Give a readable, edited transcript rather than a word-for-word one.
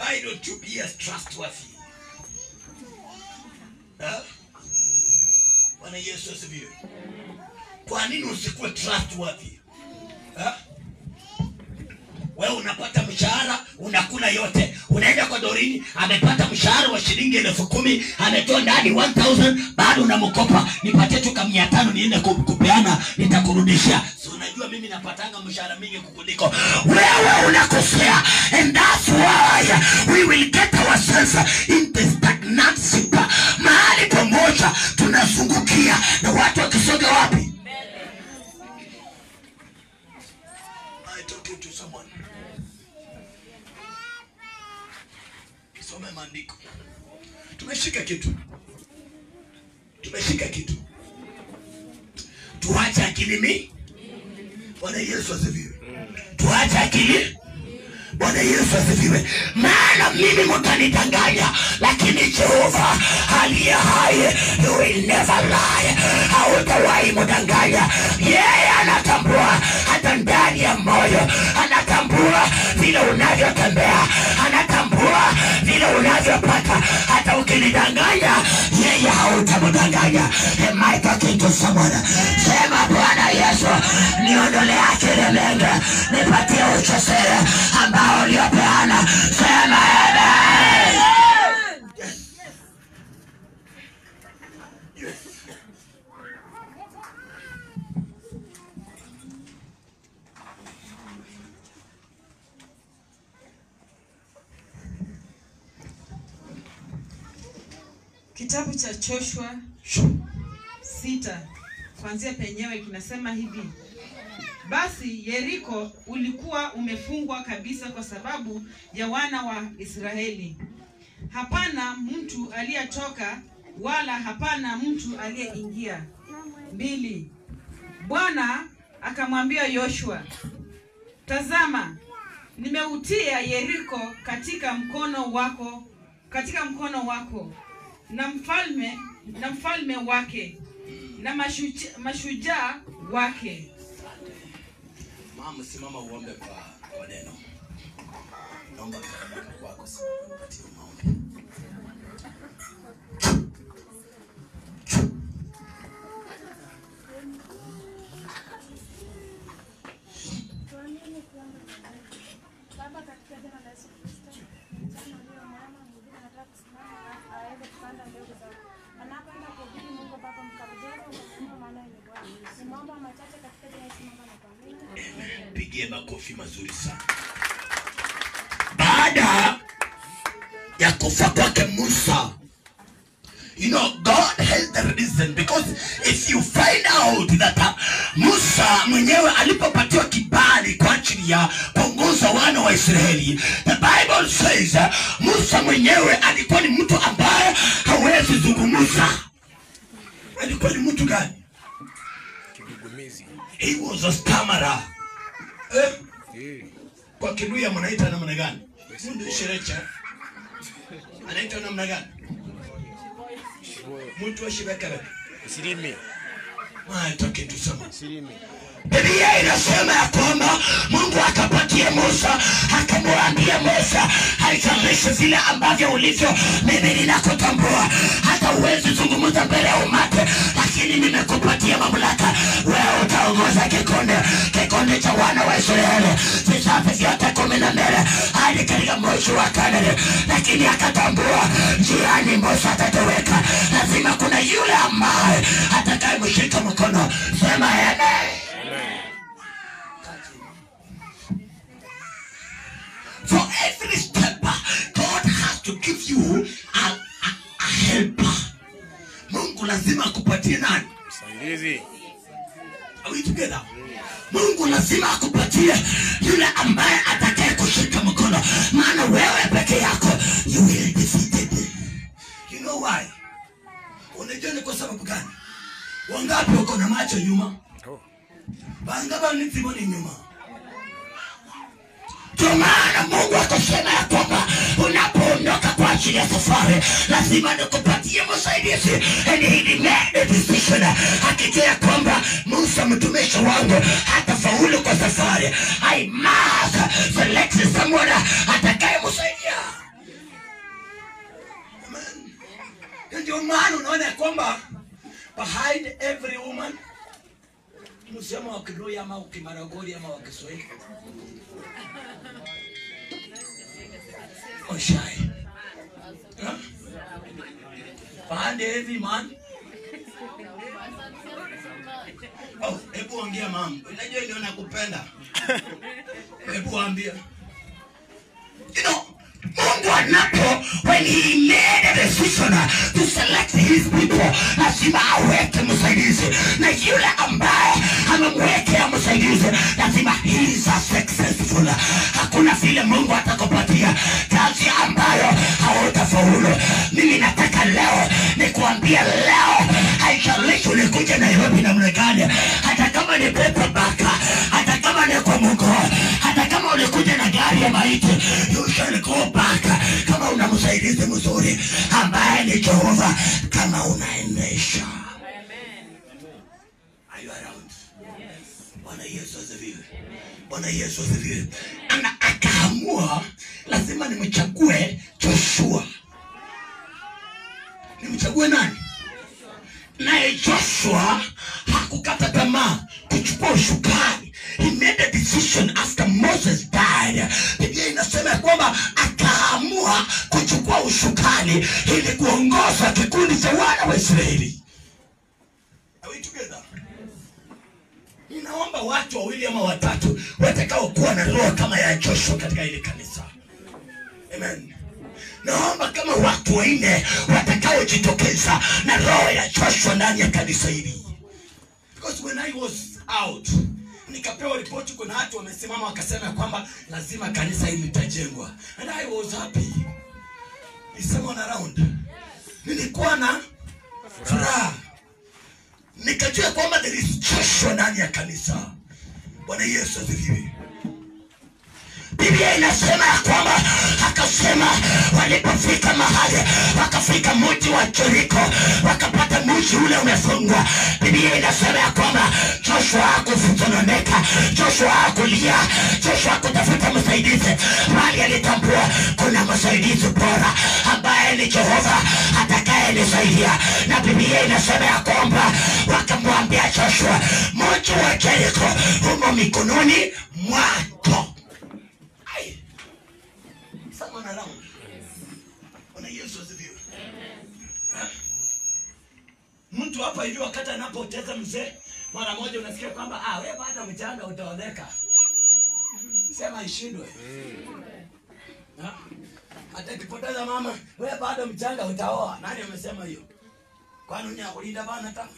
Why don't you be as trustworthy? Bwana Yesu asifiwe. Kwa nini usikuwe trustworthy? Wewe unapata mshahara, unakula yote. Unaenda kwa Dorini, amepata mshahara wa shilingi 10,000, ametoa ndani 1000, bado unamkopa. Nipatie tu kama 500 niende kupeana, nitakurudishia. So unajua mimi napatanga mshahara mingi kukuliko. Wewe unakosea. And that's why we will get ourselves into stagnancy. Mahali pamoja tunazungukia na watu wakisonga wapi? I talking to someone. Some maandiko. Tumeshika kitu. Tumeshika kitu. Tuache akili mi. Bwana Yesu asifiwe. Tuache akili. Bwana Yesu asifiwe. Maana mimi mtanidanganya, lakini Jehova aliye hai, he will never lie. Hautawahi mdanganya. Yeye anatambua hata ndani ya moyo, anatambua vile unavyotembea, anatambua vile unavyopata. Hata ukinidanganya, yeye hautamdanganya. Am I talking to someone? Sema Bwana Yesu, niondolee akili mingi, nipatie ujasiri ambao uliopeana. Sema amen. Yes. Yes. Kitabu cha Joshua 6 kuanzia penyewe kinasema hivi: Basi Yeriko ulikuwa umefungwa kabisa kwa sababu ya wana wa Israeli. Hapana mtu aliyetoka wala hapana mtu aliyeingia. 2. Bwana akamwambia Yoshua, tazama, nimeutia Yeriko katika mkono wako, na mfalme wake na mashujaa wake. Mama, simama uombe kwa neno. Naomba baraka kwako, upatie maombi. Baba, katika jina la Yesu Kristo, mchana ulio mwema, mhubiri anataka kusimama aweze kupanda mbegu zake. Anapoenda kuhubiri, Mungu Baba mkamjaze ukafunua maana ni Bwana. Nimeomba machache katika jina la Yesu Mungu na kuamini. Pigie makofi mazuri sana. Baada ya kufa kwake Musa, you know, God has the reason, because if you find out that Musa mwenyewe alipopatiwa kibali kwa ajili ya kuongoza wana wa Israeli, the Bible says Musa mwenyewe alikuwa ni mtu ambaye hawezi zungumza. Alikuwa ni mtu gani? Kigugumizi. He was a stammerer. Kwa Kiluya mnaita namna gani? Mundu sherecha. Anaitwa namna gani? Mtu wa shibekere. Silimi. I talking to someone. Silimi. Biblia inasema ya kwamba Mungu akapatia Musa, akamwambia Musa, haijalishi vile ambavyo ulivyo, mimi ninakutambua. Hata huwezi zungumza mbele ya umati, lakini nimekupatia mamlaka. Wewe utaongoza kikundi cha wana wa Israeli, vizazi vyote 12 hadi katika mji wa Kanaani. Lakini akatambua njiani Musa atatoweka, lazima kuna yule ambaye atakayemshika mkono. Sema amen. For every step, God has to give you a helper. Mungu lazima akupatie nani? Msaidizi. Are we together? Mungu lazima akupatie yule ambaye atakaye kushika mkono. Maana wewe peke yako, you will be defeated. You know why? Unajua ni kwa sababu gani? Wangapi wako na macho nyuma? Wangapi ni timoni nyuma? Kwa maana Mungu akasema ya kwamba unapoondoka kwa ajili ya safari lazima nikupatie msaidizi. And he made a decision, akijua ya kwamba Musa mtumishi wangu hatafaulu kwa safari, I must select someone atakayemsaidia. Ndio maana unaona kwamba behind every woman, msemo wa Kiluya ama Kimaragoli ama wa Kiswahili, Oshai. Huh? Behind every man. Oh, hebu ongea mama. Unajua ndio nakupenda. Hebu ambia. You know, Mungu anapo, when he made a decision to select his people, lazima aweke msaidizi. Na yule ambaye amemwekea msaidizi, lazima he is a successful. Hakuna vile Mungu atakupatia kazi ambayo hautafaulu. Mimi nataka leo nikuambie leo, haijalishi ulikuja Nairobi namna gani, hata kama ni paperback, hata kama ni kwa Mungu, hata kama ulikuja na gari ya maiti, you shall go back kama una msaidizi mzuri ambaye ni Jehova, kama unaendesha. Amen. Are you around? Yes. Bwana Yesu asifiwe. Bwana Yesu asifiwe. Ana akaamua lazima nimchague Joshua. Nimchague nani? Naye Joshua hakukata tamaa kuchukua usukani. He made a decision after Moses died. Biblia inasema kwamba akaamua kuchukua usukani ili kuongoza kikundi cha wana wa Israeli. Are we together? Ninaomba watu wawili ama watatu watakao kuwa na roho kama ya Joshua katika hili kanisa. Amen. Naomba kama watu wanne watakaojitokeza na roho ya Joshua ndani ya kanisa hili. Because when I was out, nikapewa ripoti kuna watu wamesimama wakasema kwamba lazima kanisa hili litajengwa. And I was happy. Is someone around? Nilikuwa na furaha. Nikajua kwamba there is Joshua ndani ya kanisa. Bwana Yesu asifiwe. Biblia inasema ya kwamba akasema walipofika mahali, wakafika mji wa Jericho, wakapata mji ule umefungwa. Biblia inasema ya kwamba Joshua hakufutononeka, Joshua hakulia, Joshua hakutafuta msaidizi, bali alitambua kuna msaidizi bora ambaye ni Jehova atakayenisaidia. Na Biblia inasema ya kwamba wakamwambia Joshua, mji wa Jericho umo mikononi mwako. Someone around. Bwana Yesu asifiwe. Mtu hapa hivi wakati anapoteza mzee, mara moja unasikia kwamba wewe bado mchanga utaoleka. Sema ishindwe. Hata ukipoteza mama, wewe bado mchanga utaoa. Nani amesema hiyo? Kwani unyakulinda bana tanga?